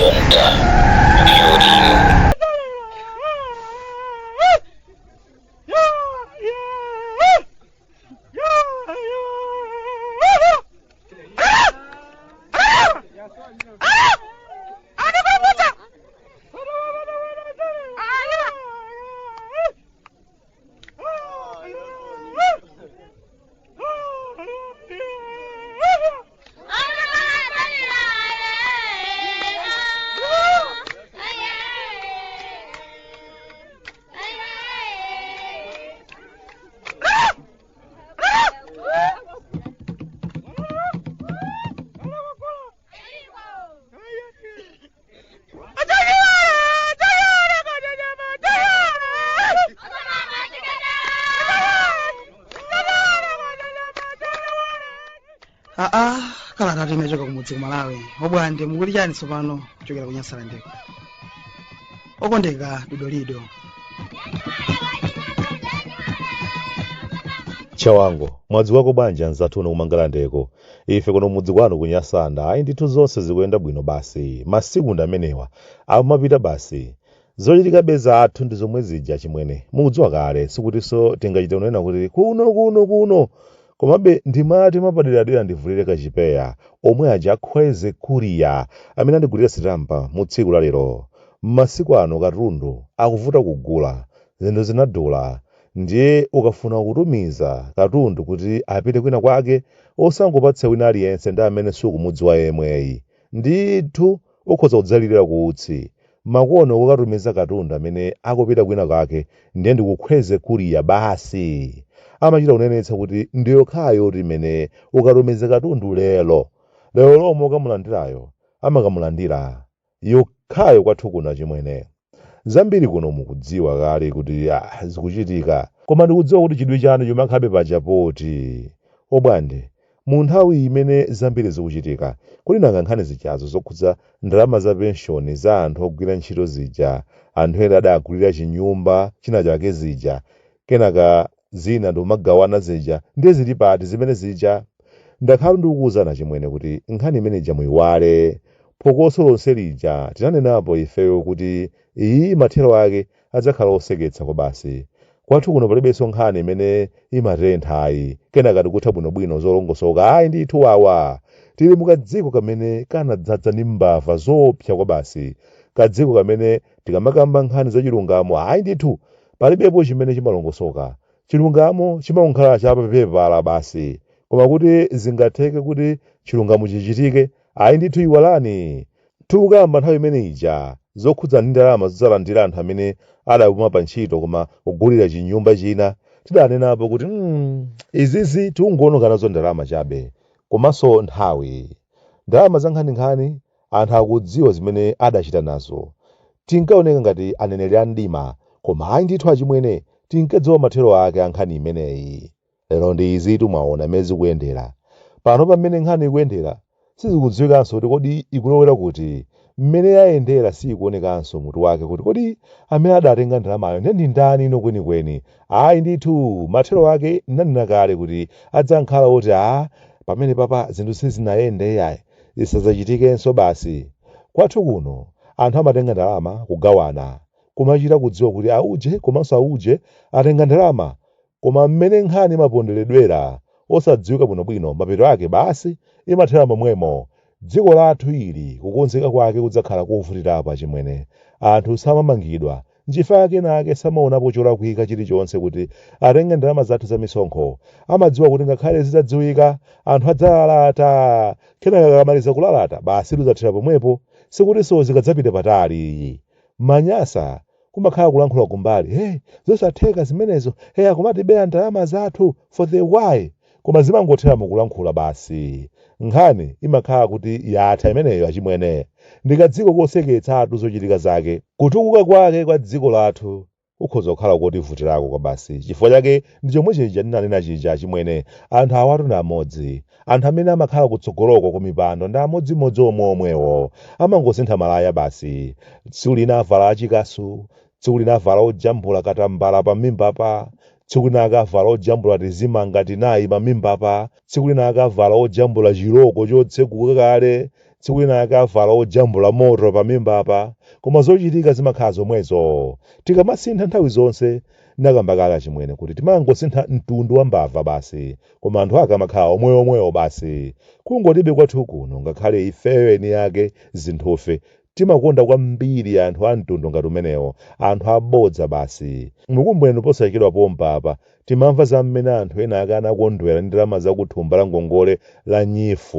Junta Building. Aa, kalata inachoka kumudzi ku Malawi. Obwande, mukuti chani tsopano kuchokera ku Nyasalandeko? Okondeka Dodolido. Chawango, mwadzukako bwanji anzathu kuno kumangalandeko? Ife kuno mudzi kwanu ku Nyasanda, ayi ndithu, zonse zikuyenda bwino basi. Masiku ndi amenewa, amapita basi. Zochitikabe zathu ndi zomwe zija, chimwene, mukudziwa kale. Sikutinso tingachite kunena kuti kuno kuno kuno. Komabe ndimati mwapaderadera ndivulire kachipeya omwe aja akhweze kuriya amene andigulira sitampa mu tsiku la lero. Masiku ano katundu akuvuta kugula, zinthu zinadula. Ndiye ukafuna kutumiza katundu kuti apite kwina kwake, osangopatsa wina aliyense ndi amene sukumudziwa yemweyi. Ndithu ukhoza kudzalirira kuutsi. Makono kukatumiza katundu amene akupita kwina kwake ndiye ndikukhweze kuriya basi. Amachita kunenetsa kuti ndiyokhayo kuti imene ukatumiza katundu lero, lero lomwe ukamulandirayo amakamulandira. Yokhayo kwathu kuno, chimwene. Zambiri kuno mukudziwa kale kuti zikuchitika. Koma ndikudziwa kuti chidwi chanu chimakhabe paja poti obwande mu nthawi imene zambiri zikuchitika, kodi nanga nkhani zijazo zokhudza ndalama za penshoni za anthu ogwira ntchito zija, anthu ena adagulira chinyumba china chake zija, kenaka zina ndikumagawana zija, ndiye zili pati zimene zija? Ndakhala ndikukuwuzani, chimwene, kuti nkhani imene ija muyiwale. Phokoso lonse lija tinanenapo ifeyo kuti iyi mathero ake adzakhala oseketsa kwa basi. Kwathu kuno palibenso nkhani imene imatentha ayi, kenaka tikutha bwinobwino zolongosoka. Ayi ndithu, wawa tili mukadziko kamene kanadzadza ndi mbava zoopsa kwa basi, kadziko kamene tikamakamba nkhani zachilungamo, ayi ndithu, palibepo chimene chimalongosoka. Chilungamo chimakhala chapapepala basi, koma kuti zingatheke kuti chilungamo chichitike, ayi ndithu, iwalani. Tikukamba nthawi imene ija zokhudza ndi ndalama zodzalandira anthu amene adapuma pa ntchito koma kugulira chinyumba china, tidanenapo kuti izizi tikungoononga nazo ndalama chabe komanso nthawi. Ndalama za nkhaninkhani, anthu akudziwa zimene adachita nazo. Tinkaoneka ngati aneneri a mdima, koma ayi ndithu, achimwene, tinkadziwa mathero ake a nkhani imeneyi. Lero ndi izitu, mwaona mmene zikuyendera pano. Pamene nkhani ikuyendera sizikudziwikanso kuti kodi ikulowera kuti. Mmene yayendera sikuonekanso mutu wake kuti kodi amene adatenga ndalamayo ndiye ndi ndani ino kwenikweni. Ayi ndithu, mathero ake ndinanena kale kuti adzakhala oti a pamene papa zinthu sizinayende yayi, zisadzachitikenso basi. Kwathu kuno anthu amatenga ndalama kugawana, kumachita kudziwa kuti auje komanso auje atenga ndalama, koma mmene nkhani imaponderedwera osadziwika bwinobwino, mapeto ake basi imathera momwemo. Dziko lathu ili kukonzeka kwake kudzakhala kovutirapo, achimwene. Anthu samamangidwa, nchifukwa kenake samaonapo cholakwika chilichonse kuti atenge ndalama zathu za misonkho. Amadziwa kuti ngakhale zitadziwika, anthu adzalalata, kenaka akamaliza kulalata basi tudzathera pomwepo. Sikutinso zikadzapita patali. Manyasa kumakhala kulankhula kumbali, "Hey, zosatheka zimenezo, hey, akumatibera ndalama zathu for the why?" Koma zimangothera mukulankhula basi, nkhani imakhala kuti yatha imeneyo. Achimwene, ndikadziko koseketsatu zochitika zake. Kutukuka kwake kwa dziko lathu kukhoza kukhala kotivutirako kwa basi. Chifukwa chake ndi chomwe chija ndinanena chija, achimwene. Anthu awatu ndi amodzi. Anthu amene amakhala kutsogoloko ku mipando ndi amodzimodzi omwe omwewo, amangosintha malaya basi. Tsiku lina avala achikasu, tsiku lina avala ojambula katambala pamimbapa, tsiku lina akavala ojambula tizimanga tinayi pamimbapa, tsiku lina akavala ojambula chiloko chotseguka kale. Tsiku linalake avala ojambula moto pamimbapa, koma zochitika zimakhala zomwezo. Tikamasintha nthawi zonse, ndinakamba kale achimwene kuti timangosintha mtundu wa mbava basi, koma anthu ake amakhala omweomwewo basi. Kungotibe kwathu kuno ngakhale ifeyo eni ake zinthufe timakonda kwambiri anthu a mtundu ngati umenewo, anthu abodza basi. Mukumbukira posachedwa pompa apa timamva za mmene anthu ena ake anakondwera ndi ndalama za ku thumba la ngongole la NEEF.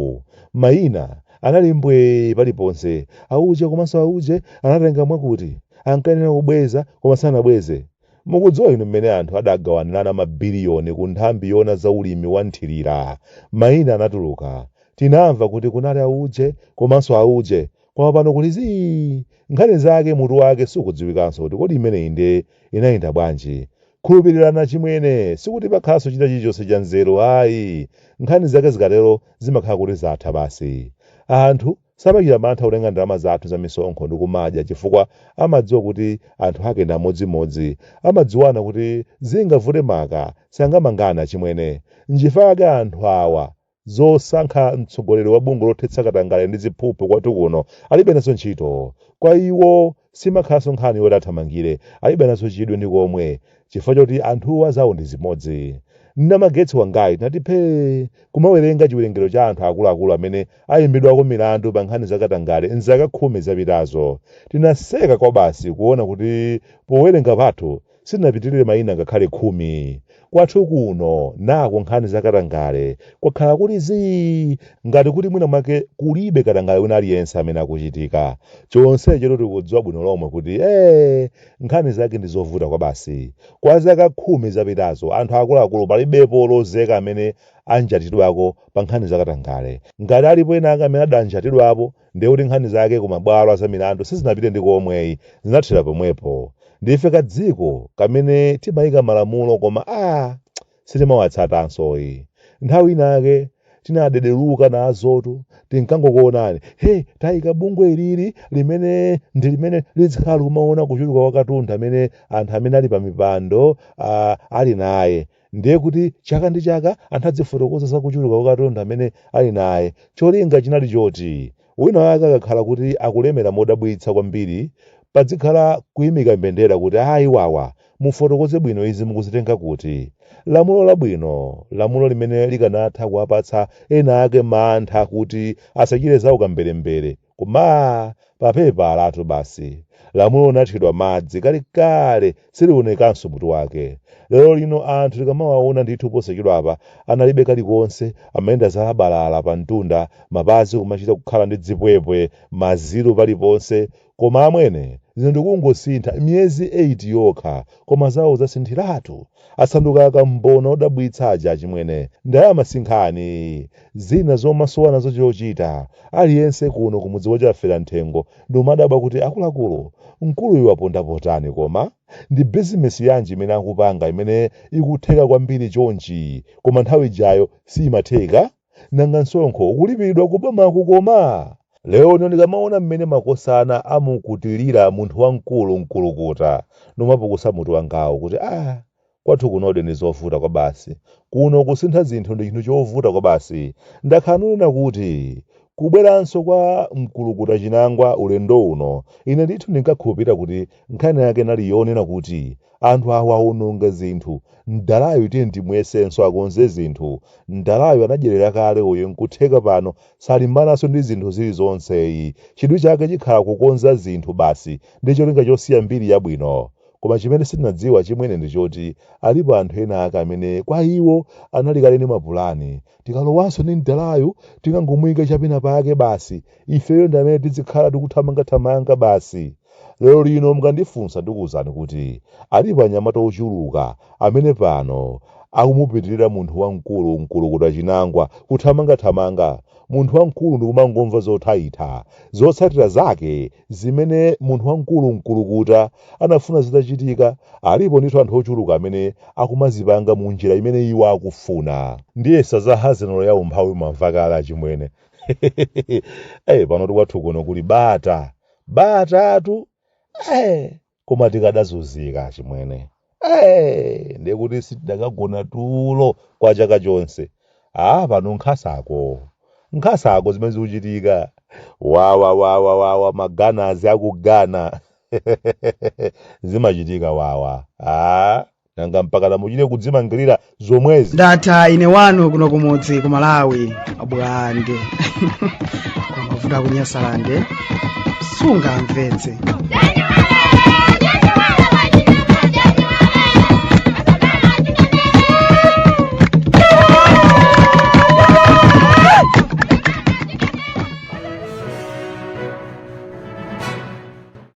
Mayina anali mbwee paliponse, auje komanso auje anatenga mwakuti, ankayenera kubweza koma sanabweze. Mukudziwa inu mmene anthu adagawanirana mabiliyoni ku nthambi yoona za ulimi wa nthirira? Mayina anatuluka. Tinamva kuti kunali auje komanso auje, koma pano kuli zii! Nkhani zake mutu wake sukudziwikanso kuti kodi imeneyi nde inayenda bwanji? Khulupirirani achimwene, sikuti pakhalanso china chilichonse cha nzeru ayi. Nkhani zake zikatero zimakhala kuti zatha basi. Anthu samachita mantha kutenga ndalama zathu za misonkho ndi kumadya chifukwa amadziwa kuti anthu ake ndi amodzimodzi. Amadziwana kuti zingavute maka sangamangane achimwene. Nchifukwa chake anthu awa zosankha mtsogoleri wa bungwe lothetsa katangale ndi ziphuphu kwathu kuno alibe nazo ntchito. Kwa iwo simakhalanso nkhani yoti athamangire, alibe nazo chidwi ndi komwe chifukwa choti anthuwa zawo ndi zimodzi. Namagetsi wangayi tinati phee kumawerenga chiwerengero cha anthu akuluakulu amene ayimbidwako milandu pa nkhani za katangale m'zaka 10 zapitazo. Tinaseka kwabasi kuona kuti powerenga pathu sitinapitirire mayina ngakhale 10. Kwathu kuno nako nkhani za katangale kwakhala kuli zii ngati kuti mwina mwake kulibe katangale wina aliyense amene akuchitika. Chonsechotu tikudziwa bwino lomwe kuti ee nkhani zake ndi zovuta kwabasi. Kwa zaka 10 zapitazo anthu akuluakulu palibepo olozeka amene anjatidwako pa nkhani za katangale. Ngati alipo ena ake amene adanjatidwapo ndiye kuti nkhani zake ku mabwalo a zamilandu sizinapite ndi komwe, zinathera pomwepo. Ndife kadziko kamene timayika malamulo koma aah sitimawatsatansoyi. Nthawi inayake tinadederuka nazotu, tinkangokuonani, he tayika bungwe ilili limene ndi limene lizikhala likumaona kuchuluka kwa katundu amene anthu amene ali pamipando ali naye. Ndiye kuti chaka ndi chaka anthu adzifotokoza za kuchuluka kwa katundu amene ali naye. Cholinga chinali choti wina wake akakhala kuti akulemera modabwitsa kwambiri padzikhala kuimika mbendera kuti ayi wawa mufotokoze bwino izi mukuzitenga kuti. Lamulo labwino, lamulo limene likanatha kuwapatsa ena ake mantha kuti asachite za ukamberembere. Koma papepalatu basi. Lamulo linathidwa madzi kalekale silionekanso mutu wake. Lero lino anthu tikamawaona ndithu posachedwapa analibe kalikonse, amayenda zalabalala pa mtunda, mapazi kumachita kukhala ndi dzipwepwe, maziru paliponse. Koma amwene zinthu kungosintha miyezi 8 yokha koma zawo zasinthiratu. Asanduka akambono odabwitsa aja achimwene. Ndalama si nkhani. Zina zomasowa nazo chochita. Aliyense kuno kumudzi kwa Chafera-mthengo ndikumadabwa kuti akuluakulu, mkuluyu waponda potani koma? Ndi bizinesi yanji imene akupanga imene ikutheka kwambiri chonchi koma nthawi ijayo siyimatheka? Nanga msonkho ukulipiridwa kubomaku koma? Lero lino ndikamaona mmene makosana amukutilira munthu wamkulu Mkulukuta ndimapukusa mutu wangawu kuti ah kwathu kunodi ndi zovuta kwabasi. Kuno kusintha zinthu ndi chinthu chovuta kwabasi. Ndakhala ndikunena kuti kubweranso kwa Mkulukuta Chinangwa ulendo uno ine ndithu ndinkakhulupirira kuti nkhani yake inali yonena kuti Anthu awa awononga zinthu, mdalayu tiyeni timuyesenso akonze zinthu. Mdalayu anadyerera kale uyu nkutheka pano salimbananso ndi zinthu zilizonseyi. Chidwi chake chikhala kukonza zinthu basi ndi cholinga chosiya mbiri yabwino. Koma chimene sindinadziwe achimwene ndi choti alipo anthu ena ake amene kwa iwo anali kale ndi mapulani. Tikalowanso ndi mdalayu tikangomuika chapena pake basi, ifeyo ndi amene tizikhala tikuthamangathamanga basi. Lero lino mukandifunsa ndikuuzani kuti alipo anyamata ochuluka amene pano akumupitirira munthu wamkulu Mkulukuta Chinangwa kuthamangathamanga. Munthu wamkulu ndikumangomva zothaitha. Zotsatira zake zimene munthu wamkulu Mkulukuta anafuna zitachitika, alipo ndithu anthu ochuluka amene akumazipanga munjira imene iwo akufuna. Ndiyesa za hazenolo ya umphawi mwamva kale achimwene. Hey, panotu kwathu kuno kuli bata. Batatu koma tikadazunzika achimwene ndiye kuti sitidakagona tulo kwa chaka chonse. Ah, pano nkhasako nkhasako zimene zikuchitika. Wawa wawa wawa, maganazi akugana zimachitika wawa. Ah, nanga mpaka muchite kudzimangirira zomwezi? Ndatha ine wanu kuno kumudzi ku Malawi, Bwande. Kwa mavuto akunyasalande sungamvetse.